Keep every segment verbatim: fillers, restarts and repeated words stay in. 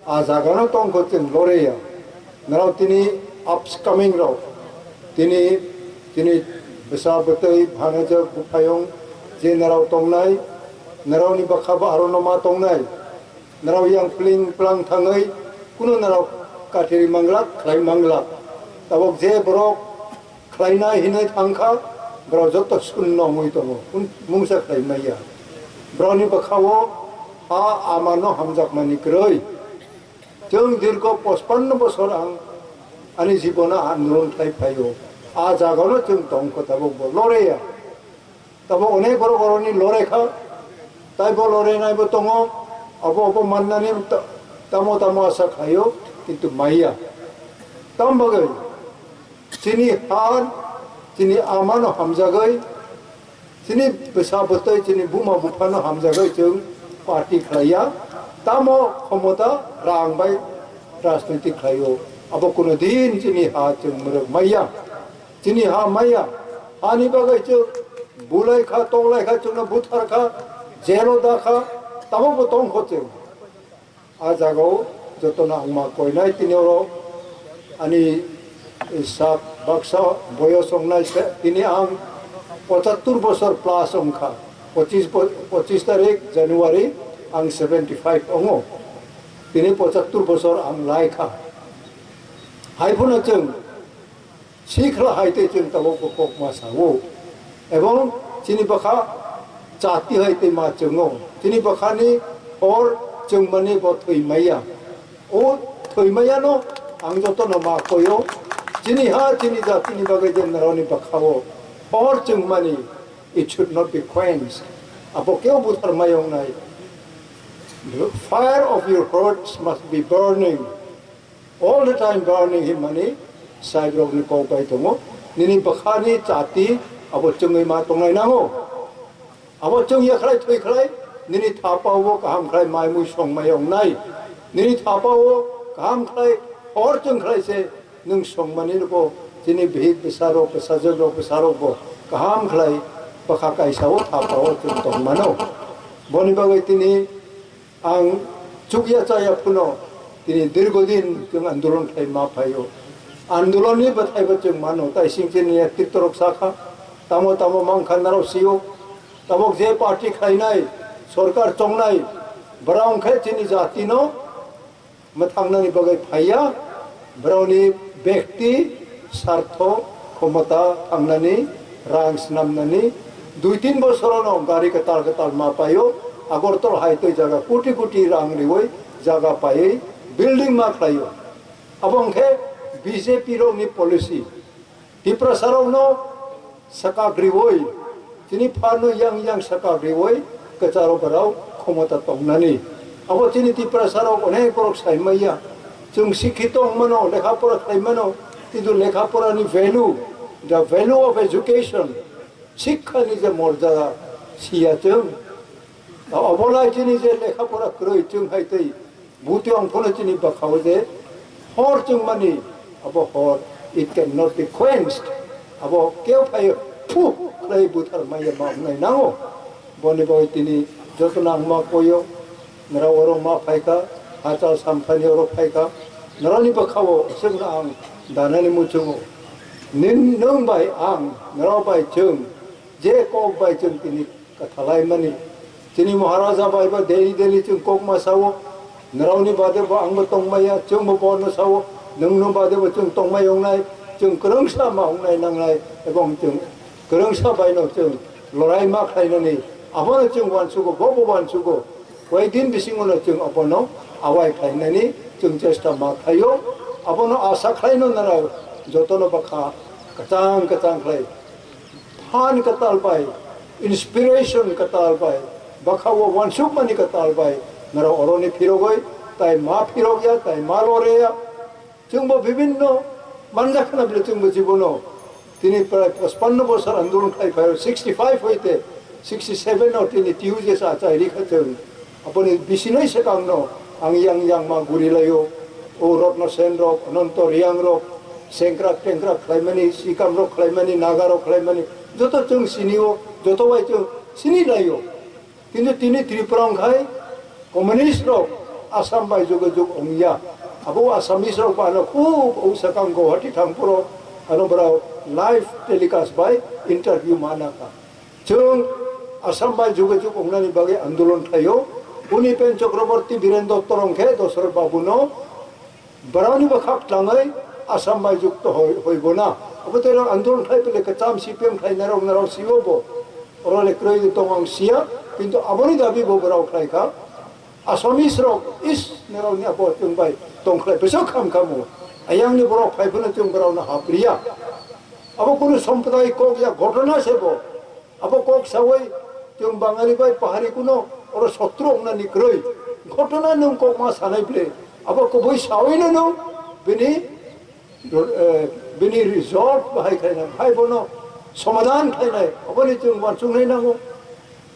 A jagano tongkho chwng loreya. Narao tini upcoming rok, tini, tini bwsa bwtwi bhanajak buphayung je narao tongnai, naraoni bwkha bo aro no ma tongnai. Narao yang pling plang thangwi kuno narao kathiri manglak, khlai manglak. Tabok je borok khlainai hinwi thangkha, borok joto sunno wngwi tongo, kun-, mungsa khlai maya. Borokni bwkhao a amano hamjakmani kwrwi. Chwng dirgo pochpanno bosor ang ani jibono andolon khlai phaio. A jagano chwng tongkho tabok bo loreya. Tabok onek borok oroni lore kha, taibo lore naibo tongo, abo abo mannani ta-, tamo tamo asa khlaio, kintu maya. Tam bagwi chini ha, chini amano hamjagwi, chini bwsa bwtwi, chini buma buphano hamjagwi chwng party khlaiya, tamo khomota rang bai rajniti khlaio, abo kuno din chini ha chwng mwrwk maya. Chini ha maya, hani bagwi chwng bulai kha, tonglai kha, chwngno buthar kha, jelo da kha, tabokbo tong kho chwng. A jagao jotono ang ma koinai tini oro ani sak baksa boyos wngnai se, tini ang pochattur bosor plus wngkha. Pochis bo-, pochis tarik January ang seventy five wngo. Tini pochattur bosor ang lai kha. Hai phano chwng Sikla hai tei chwng tabok bo kok ma sao. Ebong chini bwkha chati hai tei ma chwngo. Chini bwkhani hor chwngmani bo thwi maya. O thwi maya no ang joto no ma koyo. Chini ha, chini jatini bagwi je naroni bwkhao hor chwngmani, it should not be quenched. Abo kebo buthar mayong nai. The fire of your hearts must be burning. All the time burning himani saibrokni kok bai tongo. Nini bwkhani chati abo chwngwi ma tongnai nango. Abo chwngya khlai thwi khlai nini thapao kaham khlai mai mui songmai wngnai. Nini thapao kaham khlai hor chwng khlai se nwng songmani rwgo chini bihik bwsarok bwsajwkrok bwsarokbo kaham khlai bwkha kaisao thapao chwng tongmano. Boni bagwi tini Ang chukya chaya phano tini dirgo din chwng andolon khlai ma phaio. Andolonni bwthai bo chwng mano, tai sing chini netrito rok sakha, tamo tamo mankha narok sio, tabok je party khlainai, sorkar chongnai, borok wngkhe chini jatino mwthangnani bagwi phaiya. Borokni bekti sartho, khomota thangnani, rang snamnani, dui tin bosorono gari kwtal kwtal ma paio, Agartala hai tei jaga koti koti rang riwi jaga paiwi building ma khlaio. Abo wngkhe B J P rokni policy. Tiprasarokno sakagriwi, chini pharno yang yang sakagriwi kwcharo borok khomota tongnani. Abo chini Tiprasarok onek borok saimaya. Chwng sikhito wngmano, lekha pora khlaimano, kintu lekha porani value, the value of education, sikhani je morjada siya chwng. Obolai chini je lekha pora kwrwi chwng hai tei buti ongphano chini bwkhao je hor chwngmani, abo hor, it cannot be quenched. Abo keu phai phu khlai buthar maya ma wngnai nango. Boni bagwi tini joto nangma koyo, nara oro ma phaikha, hachal samthani oro phaikha, narani bwkhao chwngno ang danani muchungo. Nin, nwng bai ang, nara bai chwng, je kok bai chwng tini kathalaimani. Chini Maharaja bai ba daily daily chwng kok ma sao, naraoni bade bo ang bo tongmaya, chwng bo bono sao, nwngno bade bo chwng tongmai wngnai, chwng kwrwngsa ma wngnai nangnai, ebong chwng kwrwngsa bai no chwng lorai ma khlainani, abono chwng uansugo, bo bo uansugo, koi din bisingo no chwng abono awai khlainani chwng chesta ma khlaio, abono asa khlaino nara jotono bwkha kwchang kwchang khlai. Phan kwtal bai, inspiration kwtal bai, bwkhao uansukmani kwtal bai, nara oroni phirogwi, tai ma phirogya, tai ma loreya. Chwngbo bibinno manjakna bile chwngbo jibono. Tini prai pachpanno bosor andolon khai phaio, sixty five hoite sixty seven no tini T U J sa chai rikha chwng. Aboni bisinoi swkangno ang yang yang ma guri laio. O Rotno Sen rok, Ananto Riyang rok, sengkrak tengkrak khlaimani, sikam rok khlaimani, naga rok khlaimani, joto chwng sinio, joto bai chwng sini laio. Kintu tini Tripura wngkhai communist rok Assam bai jogajog wngya. Abo Assamese rok bo ano khub o sakang Guwahati thang phuru ano borok live telecast bai interview mana kha. Chwng Assam bai jogajog wngnani bagwi andolon khlaio. Unipen Chakraborty, Biren Dotto rok khe Dosrot Babu no borokni bwkhak tlangwi Assam bai jukto hoi-, hoibo na. Abo tei rok andolon khlai pele kwcham C P M khlainai rok narok sibo bo. Oro le kwrwi tong ang siya, kintu aboni dabi bo borok khlai kha. Assamese rok is nerokni abo chwng bai tongkhlai bwswk kham khamu. Ayangni borok phai phano chwng borokno hapriya. Abo kunu sampradayik kok ya ghotona se bo. Abo kok sawi chwng Bangali bai pahari kuno oro sotro wngnani kwrwi. Ghotona nwng kok ma sanai ble. Abo kubui sawino nwng bini eh, bini result bahai khainai, hai bono somadhan khainai, aboni chwng uansuknai nango.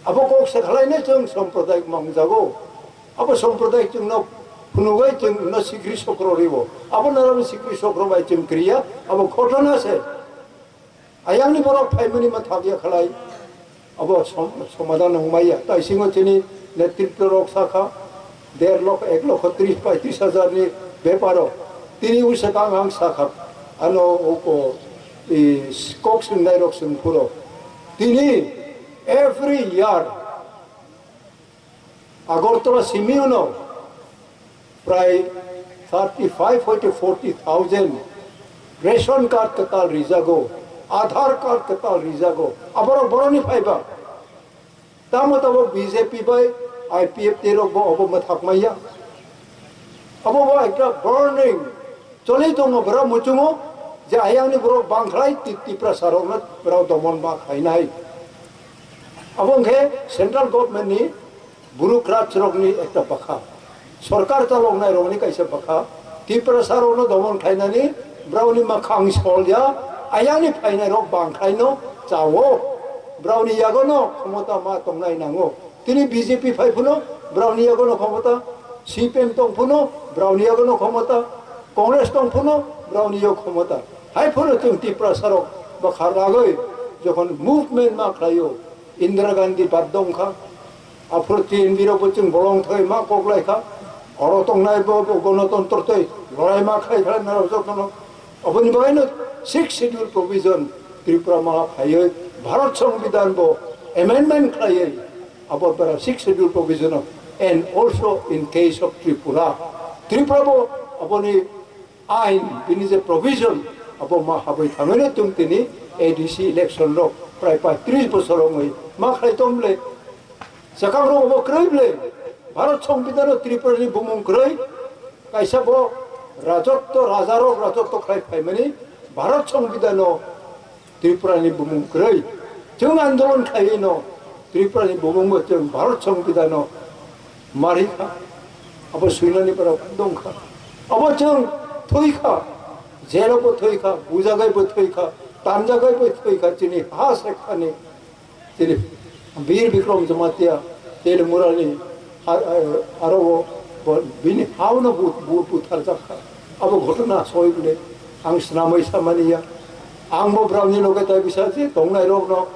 Abo kok se khalaino chwng sampradayik mangjago. Abo sampradayik chwngno phunugwi chwngno sikri sokro ribo. Abo narani sikri sokro bai chwng kriya, abo ghotona se. Ayangni borok phaimani ma thakya khalai. Abo som-, somadhan wngmaya. Taisingo chini netritto rok sakha, der lokh, ek lokho tris, paitris hajar ni beparo. Tini usa kang ang sakha, ano oko, i, kok swngnai rok swng phuro. Tini every year Agartala simi uno prai thirty five hoite forty thousand ration card kwtal rijago, Aadhaar card kwtal rijago, aborok boroni phaiba. Tamo tabok B J P bai I P F T rok bo obo mwthak maya. Abo bo ekta burning choli tongo, borok muchungo je ayangni borok bangkhlai Ti-, Tiprasa rokno borok domon ma khainai. Abo wngkhe central government ni bureaucrats rokni ekta bwkha, sorkar chaloknai rokni kaisa bwkha. Tiprasa rokno domon khlainani brokni mwkhang solya, ayangni phainai rok bangkhlaino chao. Brokni yagono khomota ma tongnai nango. Tini B J P phai phano brokni yagono khomota, C P M tong phano brokni yagono khomota, Congress tong phano brokni yago khomota. Hai phano chwng Tiprasa rok bwkha ragwi jokhon movement ma khlaio, Indira Gandhi baddo wngkha. Aphuru T N V rok bo chwng bolong thai ma kok lai kha. Oro tongnai bo, bo gonotontro tei lorai ma khlai khlai narok jotono. Aboni bagwi no Sixth Schedule provision Tripura ma phaiwi Bharat Songbidan bo amendment khlaiwi abo bara Sixth Schedule provision of, and also in case of Tripura. Tripura bo aboni ain, bini je provision, abo ma habwi thangwi no chwng tini A D C election rok prai paitris bosor wngwi ma khlai tong le. Swkang rok bo kwrwi ble. Bharat Songbidan o Tripura ni bumung kwrwi. Kaisa bo rajotto, raja rok rajotto khlai phaimani Bharat Songbidan o Tripura ni bumung kwrwi. Chwng andolon khlaiwi no Tripura ni bumung bo chwng Bharat Songbidan o mari kha. Abo swinani borok dong kha. Abo chwng thwi kha. Jelo bo thwi kha, bujagai bo thwi kha, tanjagai bo thwi kha, chini ha sekhani. Tini Bir Bikram Jamatia, tini Murani, ha-, ha-, aro bo, bo, bini hauno bu, bu, butharjak kha. Abo ghotona soi bole, ang snamwi samani ya. Ang bo browni loge tai bisa je tongnai rokno,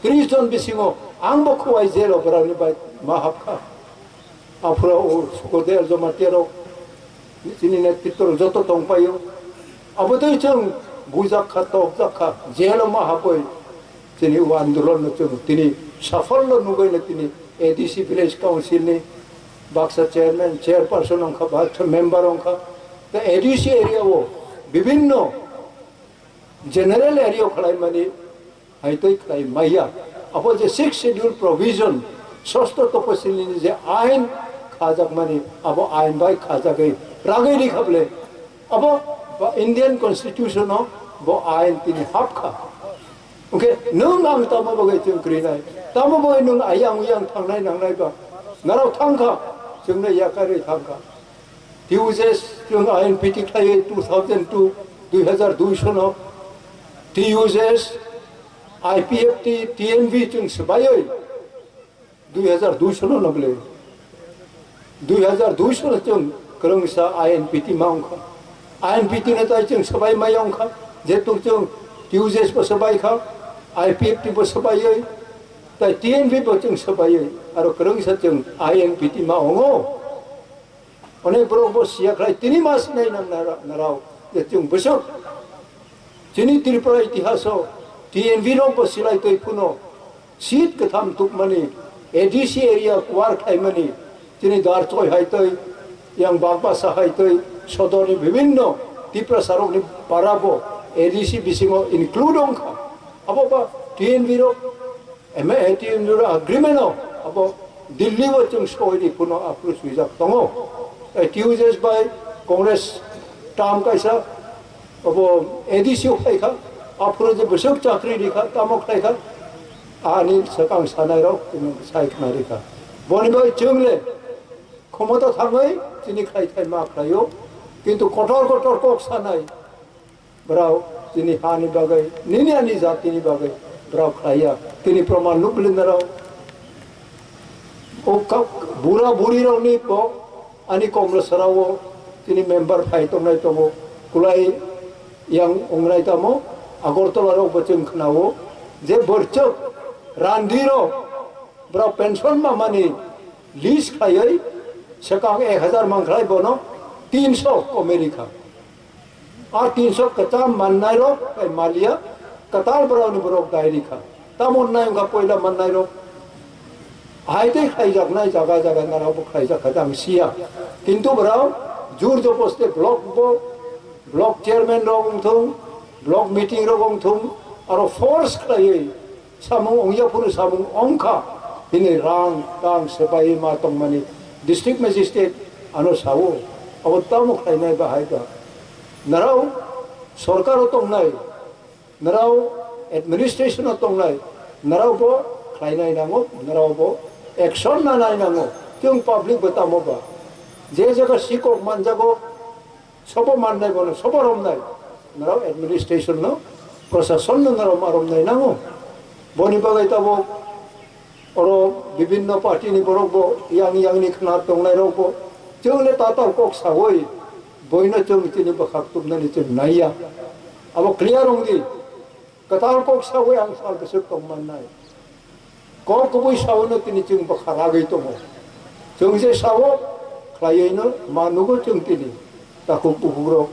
tris jon bisingo, ang bo khowai jelo browni bai ma hap kha. Aphuru o Sukhdev Jamatia rok, chini netritwo rok joto tong paio. Abo tei chwng bujak kha, tokjak kha, jelo ma hapoi chini o andolon no chwng tini safal no nugwi no tini A D C Village Council ni baksa chairman, chairperson wngkha, baksa member wngkha. Tei A D C area o bibinno general area o khlai mani hai tei khlai maya. Abo je Sixth Schedule provision, sosto toposili ni je ain khajak mani, abo ain bai khajagwi ragwi rikha bole. Abo ba Indian Constitution o bo ain tini hap kha. Oke, nwng ang tamo bagwi chwng kwrwi nai? Tamo bagwi nwng ayang uyang thangnai nangnai ba? Narok thang kha, chwngno yakarwi thang kha. T U J S chwng I N P T khlaiwi two thousand two, dui hazar dui sono. T U J S, I P F T, T N V chwng swbaiwi dui hazar dui sono no bwle. Dui hazar dui sono chwng kwrwngsa I N P T ma wngkha. I N P T no tai chwng swbai maya wngkha. Jehetu chwng T U J S bo swbai kha, I P F T bo swbaiwi, tai T N V bo chwng swbaiwi. Aro kwrwngsa chwng I N P T ma wngo. Onek borok bo siya khlai tini mas nai nang nara-, narao je chwng bwswk chini Tripura itihaso T N V rok bo silai twi phuno seat kwtham tukmani, A D C area kuar khaimani, chini Darchoi hai twi, yang Bagbasa hai twi, sodorni bibhinno Tiprasarokni para bo A D C bisingo include wngkha. Abo ba T N V rok M A T N V rok agreement o abo Delhi o chwng soi di phuno aphuru swijak tongo. T U J S bai Congress term kaisa abo A D C o khaikha, aphuru je bwswk chakri rikha, tamo khlaikha, ani swkang sanai rok chwng sai khna rikha. Boni bai chwng le khomota thangwi chini khlai thai ma khlaio, kintu kotor kotor kok sanai borok chini hani bagwi, nini ani jatini bagwi borok khlaiya. Tini proman nukli narok. O ka-, bura buri rokni bo ani Komlasarao tini member phai tongnai tongo, kulai yang wngnai tamo, Agartala rok bo chwng khnao je borchok randi rok borok pension mamani list khaiwi swkang ek hazar mankhlai bono tinso komeri kha. A tinso kwcham mannai rok bai maliya, kwtal borokni borok dai rikha. Tamo wngnai wngkha poila mannai rok. Hai tei khaijaknai jaga jaga narao bo khlaijak kha, ang siya. Kintu borok jur joboste block bo, block chairman rok wngthung, block meeting rok wngthung, aro force khlaiwi samung ongya phuru samung ongkha, hini rang tang sepai ma tongmani district magistrate ano sao, abo tamo khlainai bahai ba. Narao sorkaro tongnai, narao administration o tongnai, narao bo khlainai nango, narao bo action nanai nango, chwng public bo tamo ba. Je jaga sikok manjago, sobo mannai bono, sobo romnai. Norok administration no, prosason no norok ma romnai nango. Boni bagwi tabok oro bibinno party ni borok bo yang yang ni khna tongnai rok bo chwng le tatal kok sawi boino chwng chini bwkhak tubnani chwng naiya. Abo clear wngdi. Kwtal kok sawi ang sal bwswk tong mannai. Kok kubui sawi no tini chwng bwkha ragwi tongo. Chwng je sao khlaiwi no ma nugo chwng tini. Takhuk bukhuk rok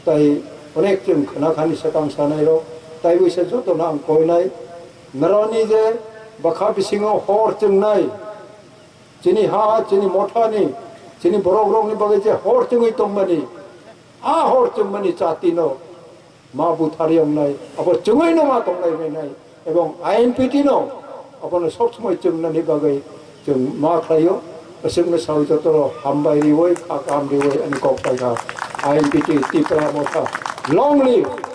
tai onek chwng khna khani swkang sanai rok tai wisa joto no ang koinai. Noroni je bwkha bisingo hor chwngnai. Chini ha, chini mothani, chini borok rokni bagwi je hor chwngwi tongmani. A hor chwngmani chati no ma buthar yongnai, abo chwngwi no ma tongnai rwnai, ebong I N P T no abono sob somoi chwngnani bagwi chwng ma khlaio, chwngno sawi jotoro hambai riwi, kha kaham riwi ani kok paikha. I N P T Tipra Motha, long live!